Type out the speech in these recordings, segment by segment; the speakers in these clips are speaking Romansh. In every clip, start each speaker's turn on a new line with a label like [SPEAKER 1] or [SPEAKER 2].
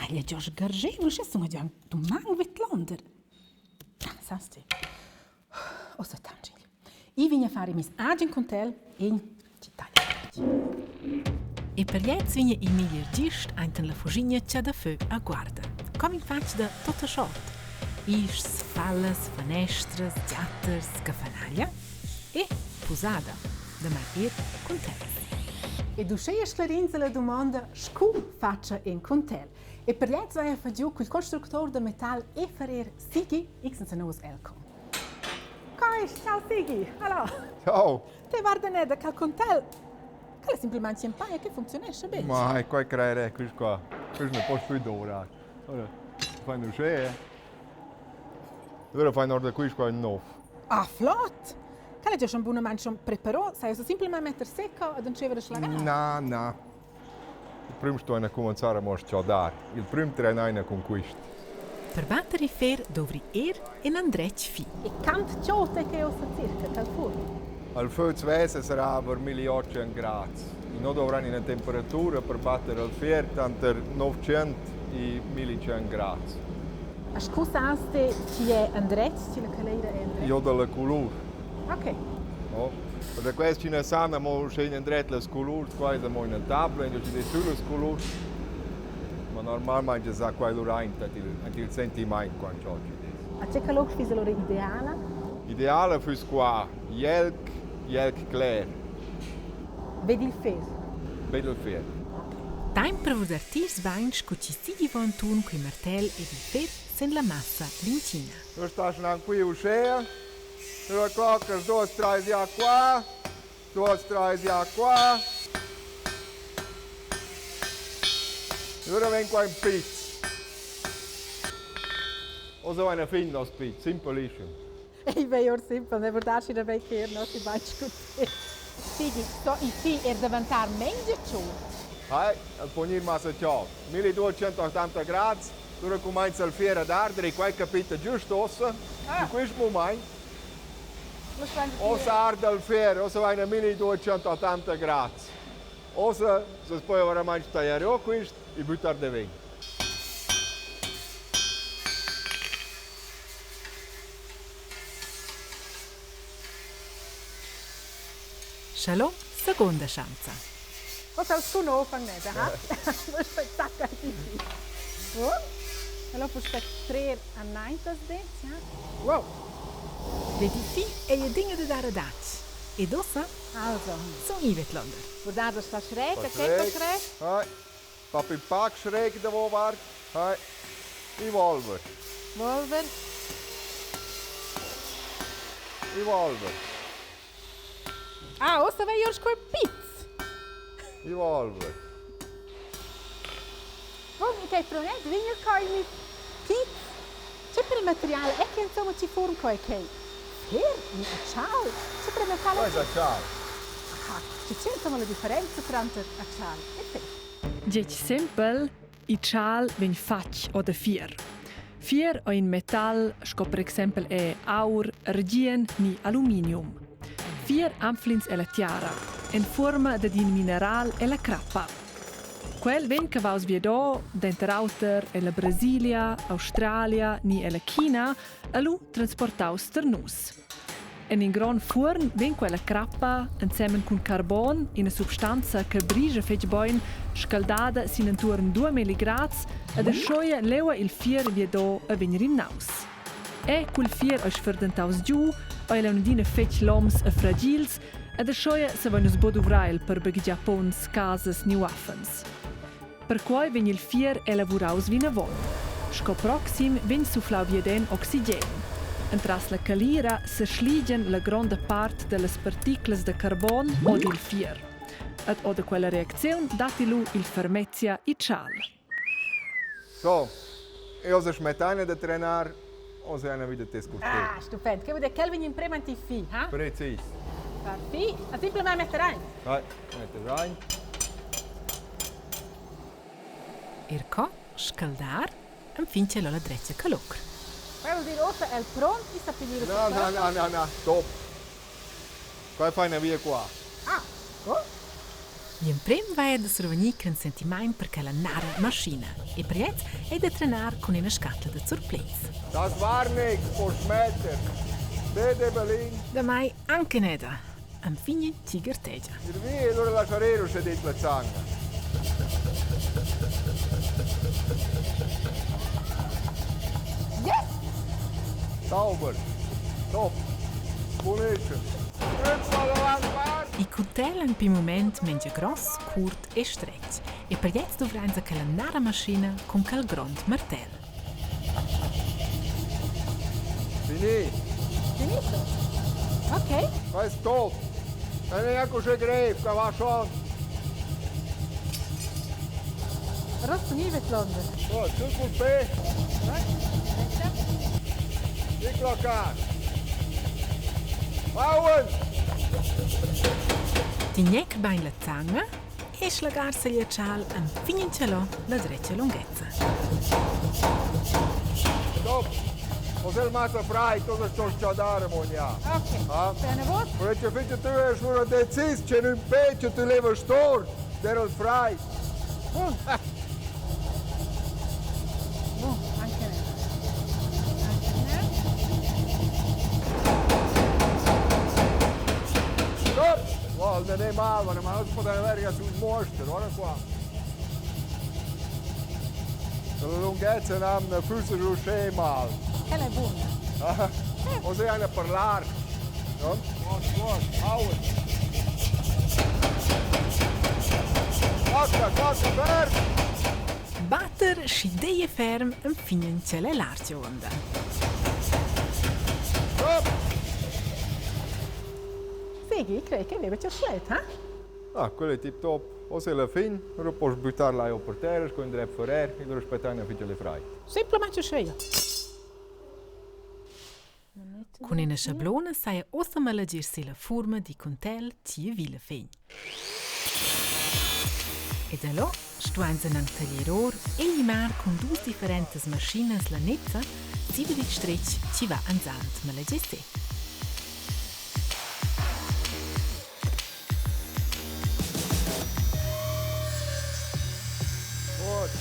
[SPEAKER 1] Quella è già sgargevol, sche sun già duman vidlonder. Sast ti? Ossa tangel. I vegn a fare mis agen contel in Italia. E per gliez vegna il meglier gist ainten la fuschigna cha da fö a guarda. Com in fatg da tota schort. Ischs, fallas, fanestras, giatters, cafanaglia e pusada da mai ir cun tels. Ed uscheia sclerinza la dumonda scu fatscha in cuntel. E per gliez vaia fagiu cul constructor da metal e ferrer Sigi X nous Elco. Coi, ciao Sigi, hallo.
[SPEAKER 2] Ciao.
[SPEAKER 1] Te guarda ne da quel contel. Quel è semplicemente un paio che funzionesce bene.
[SPEAKER 2] Ma quai credere, questo qua. Questo non posso più durare. Allora, fai uscire. Allora fai in questo qua in nov.
[SPEAKER 1] Ah, flott! Quella è già schon bunament schon preparò, sai so semplicemente metter secco ed entscheiver a schlagare.
[SPEAKER 2] Na, na. Il prüm stuaina cumanzar amo a s-chaldar. Il prüm trenaina cun quist.
[SPEAKER 1] Per batter il fer dovri er in andretg fi. E quant chota che ossa circa cal furn?
[SPEAKER 2] Al fö svessa sarà aber 1800 grads. I no dovran üna temperatura per batter il fier tanter 900 e 1100 grads.
[SPEAKER 1] A scu sast te chi è andretg, chi la caleira è andretg?
[SPEAKER 2] Io dalla colur.
[SPEAKER 1] Ok.
[SPEAKER 2] No? Per quest chi na san amo uschè indret las colurs, qua es amo üna tabla ingio chi dess sü las colurs. Ma normalmaing sa quai lura aint ant il, ant il sentimaint quant cho chi'd es.
[SPEAKER 1] A che calor füss allura ideala?
[SPEAKER 2] Ideala füss qua jelg, jelg cler.
[SPEAKER 1] Ved il fer?
[SPEAKER 2] Ved il fer.
[SPEAKER 1] Taimp per vus artists bain scu chi sigivo anturn cul martel ed il fer sen la massa l'inchina.
[SPEAKER 2] Nus staschan anc qui uschea. Due cloccas, duos, trais ja qua, duos, trais ja qua. Lura vegn qua ün piz. Oz ho üna fin nos piz, simpelischem.
[SPEAKER 1] Ei vei or simpel, ne vurdar schi da vei che er nos bain scu te. Sigi, sto il fi er davantar mengia chod?
[SPEAKER 2] Hai, el po gnir massa chod. 1280 grads, Lura cumainza il fier ad arder e quai capita giust uossa, in quist mumaint. Uossa arda il fier, uossa vaina 1280 grads. Uossa s'as po veramaing tagliar giò quist e büttar davent.
[SPEAKER 1] Shalom, seconda schanza. Ossa al scu fan neda, ha? Zacca Oh. Allora puspè trer annaintas dets, ja? Wow! Vedi ei adina da dar adatg. Ed ossa? Also, sun i vidlonder. Guardate sta schräg, che fa schräg?
[SPEAKER 2] Hai. Papi pac schräg davo vart. Hai. I volver.
[SPEAKER 1] Volver.
[SPEAKER 2] I volver.
[SPEAKER 1] Ah, ussa vegn jeu sco il piz.
[SPEAKER 2] Revolver.
[SPEAKER 1] Oh, che pronet vegn qua il piz. C'è per il materiale è che insomma ci form qua che fer ni accial. C'è per il metallo.
[SPEAKER 2] Qua è accial.
[SPEAKER 1] Aha, c'è insomma la differenza tra accial e fer.
[SPEAKER 3] Getg sempel, il tschal vegn fatg o da fier. Fier ei in metal sco per exempel è aur, argien ni aluminium. Fier anfl'ins ella tiara, en fuorma dad in mineral ella crappa. Quel vegn cavaus viado, denter auter ella Brasilia, Australia ni ella China, e lu transportaus ter nus. En in grond fuorn vegn quella crappa ensemen cun carbon, ina substanza che brigia fetg bein, scaldada sin entuorn duamilli grads ed aschia leua il fier viado e vegn rimnaus. E cul fier ei sferdentaus giu, ei el adina fetg loms e fragils ed aschia savein nus buca duvrar el per baghegiar ponts, casas ni uaffens. Perquai vegn il fier elavuraus vinavon. Sco proxim vegn suflau viaden oxigen. Entras la calira seschligian la gronda part dallas particlas da carbon o dil fier. Ed o da quella reacziun datti lu il fermezia itschal.
[SPEAKER 2] So, io se smettaina da trenar, oz è una vita tes costé.
[SPEAKER 1] Ah, stupend. Che vuol dire che vegn in prima fi, ha?
[SPEAKER 2] Precis.
[SPEAKER 1] Far fi, a simplement metter rein.
[SPEAKER 2] Vai, metter rein.
[SPEAKER 1] Er co scaldar enfin ch'el ho la drezza calur. Quai vuol dir ossa el pront i sa piglier
[SPEAKER 2] Na, na, na, na, na, stop. Quai fai una via qua.
[SPEAKER 1] Ah, oh. Gl'emprem va ei da survegnir consentiment per quella narra maschina e per gliez ei da trenar cun ina scatla da surpleds.
[SPEAKER 2] Das war nix, post meter. Vede Berlin.
[SPEAKER 1] Damai anche neda. Enfin ti gartegia.
[SPEAKER 2] Ir vi e lura lasciar ir uschè dit la zanga.
[SPEAKER 1] Yes!
[SPEAKER 2] Sauber. Top. Buonissimo.
[SPEAKER 1] Il cutel en pli mument mengia gross, curt e stretg e per gliez dovrainsa quella narra maschina cun quel grond martel.
[SPEAKER 2] Fini.
[SPEAKER 1] Finito? Ok.
[SPEAKER 2] Quai es tot. Non è neanche uschè grev, che va schon.
[SPEAKER 1] Ross vet Londra.
[SPEAKER 2] So, su col pe. Diclocar. Bauen!
[SPEAKER 1] Tignec bain la zanga e schlagar segl atschal enfin in celò la dretga lunghezza.
[SPEAKER 2] Stop! Cos'è il massa frei? Cosa sto sciadare, mogna?
[SPEAKER 1] Ok.
[SPEAKER 2] Ah?
[SPEAKER 1] Bene vos?
[SPEAKER 2] Perché finché tu eri lura decis, c'è un pezzo, tu leva stor, der il frei.
[SPEAKER 1] Bun. Bun, anche ne. Anche ne.
[SPEAKER 2] Stop! Well, non è male, ma non si può avere sul mostro, guarda qua. La lunghezza non füsse uscì mal.
[SPEAKER 1] Quella è buona.
[SPEAKER 2] O sei a parlare. No? Gut, gut, hauen. Cocca, cocca, ferm!
[SPEAKER 1] Batter schi deie ferm enfin che la largia onda.
[SPEAKER 2] Stop!
[SPEAKER 1] Segi, crei che aveva già schlet, ha?
[SPEAKER 2] Ah, quello è tip top. O se la fin, allora posso buttarla là per terra, con il ferrer, e allora aspettare finché le frei.
[SPEAKER 1] Semplicemente scheia. Cun ina schablona saja ossa malegir si la furma di cuntel tie vila fegn. Ed allo stuain se anc taglier or e limar cun dus differentas maschinas la nezza, siva dit stretg chi va ansant malegir se.
[SPEAKER 2] Gut.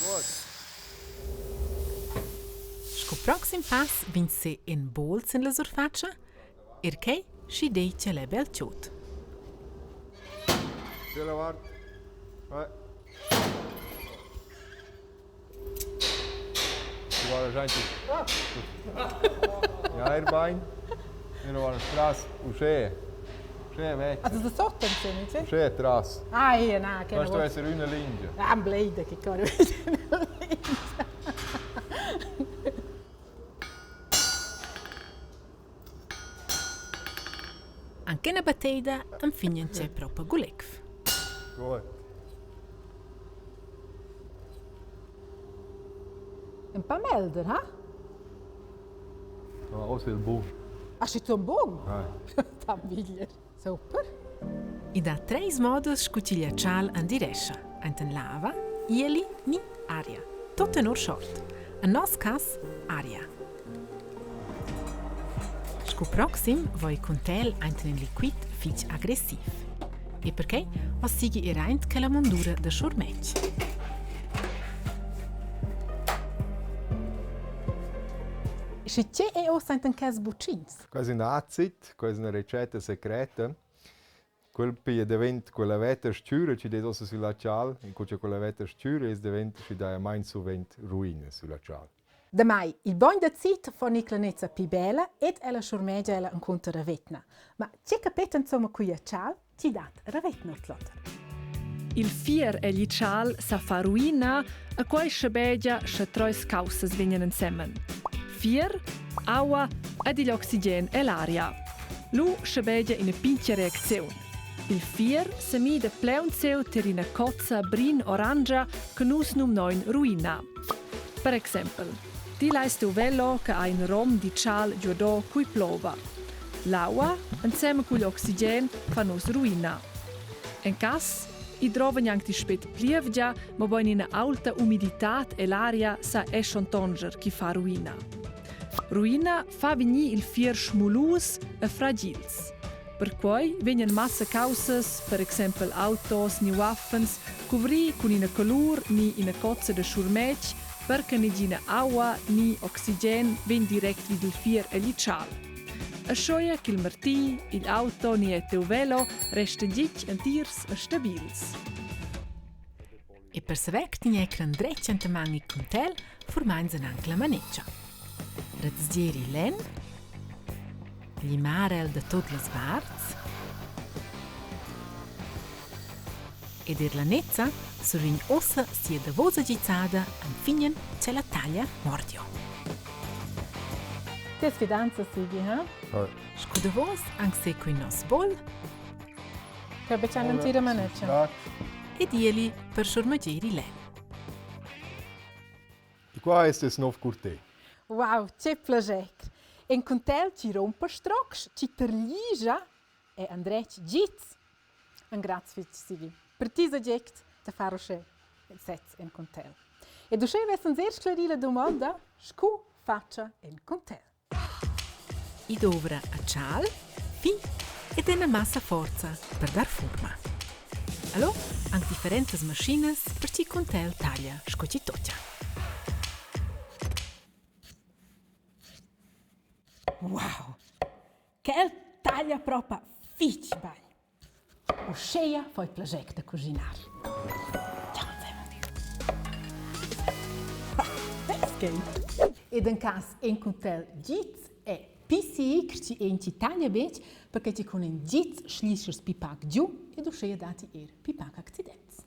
[SPEAKER 2] Gut.
[SPEAKER 1] Sco proxim pass vegn se in bols en la surfatscha, er che schi dei che l'è bel chod.
[SPEAKER 2] Stella guarda. Vai. Ci vuole gente. Ja, er bein. Io vuole tras, usce. Usce vecchio.
[SPEAKER 1] Also das sotto insieme,
[SPEAKER 2] Usce tras.
[SPEAKER 1] Ah, ja, na, che
[SPEAKER 2] Questo deve essere una linea.
[SPEAKER 1] Ah, blade che corre. Anche una batteida infine c'è proprio gulecf.
[SPEAKER 2] Gut.
[SPEAKER 1] Un pa melder, ha?
[SPEAKER 2] No, also il buon.
[SPEAKER 1] Ah, c'è un buon?
[SPEAKER 2] Ah.
[SPEAKER 1] Tambiglier. Super. I da treis modos scutiglia cial an direscia. Enten lava, ieli ni aria. Tot tenor short. En nos cas, aria. Sco proxim voi contel enten in liquid fitch aggressiv. E perché os sigi eraint che la mondura da schurmetg. Sche che è os enten cas bucins?
[SPEAKER 2] Quasi un acid, quasi una ricetta segreta. Quel pia diventa quella veta scura ci det ossa sulla cial, in cui quella veta scura es diventa ci dà mai sovent ruina sulla cial.
[SPEAKER 1] Damai, il bogn da zit fa nicla nezza pi bella ed ella schurmegia ella inconter ravetna. Ma che capeta insomma qui a cial ti dat ravetna ordlunder.
[SPEAKER 3] Il fier e l'itschal sa fa ruina, a quai schabegia sche treis caussas vegnan ensemen. Fier, aua ed igl oxigen e l'aria. Lu schabegia ina pintga reacziun. Il fier se mida pleun-seu ter ina cozza brin orangia che nus numnoin ruina. Per exempel, ti lais tu velo che ha in rom di cial giuadò cui plova. L'aua, insieme cugl oxigen, fa nus ruina. En cas, i drova gnanc di spet plievgia, ma bain ina alta umiditat e l'aria sa è schon tonger chi fa ruina. Ruina fa vegnir il fier schmulus e fragils. Perquai vegnan massa caussas, per exempel autos ni uaffens, cuvrir cun ina colur ni ina cozza da schurmetg per che negina aua ni oxigen vegn direct vid il fier egl itschal. Aschia ch'il marti, igl auto ni il teu velo restan gitg entirs e stabils.
[SPEAKER 1] E per saver tener clandretg enta man il cuntel, formains anc la manetscha. Razgier il lenn, limar el da tot las varts ed er la nezza survegn ussa sia davosa gizzada anfignen che la taglia mordio. Tes fidanza, Sigi, ha? Sco davos anc sequi nos bol. Che betg l'entira manetscha. Ed ieli per schurmegier il lenn.
[SPEAKER 2] E qua es tes nov curté.
[SPEAKER 1] Wow, che plascher! En cuntel chi rompa strocs, chi terligia è Andretg Gitz. En graz fitg, Sigi, per ti sogect da far uschè sez en cuntel. Ed uschè vessan sehr sclerì la domanda, scu faccia en cuntel. I dovra atschal, fi ed ina massa forza per dar furma. Allo anc differentas maschinas per chi cuntel taglia sco chi tocha. Wow! Quel taglia propa fich bain. Uscheia fai plascher da cuschinar. Ciao insieme. Ed en cas encunter gits è PCI chi en Italia betg, perché ti cun in git schlischers pi pac giu ed uscheia datti er pi pac accidents.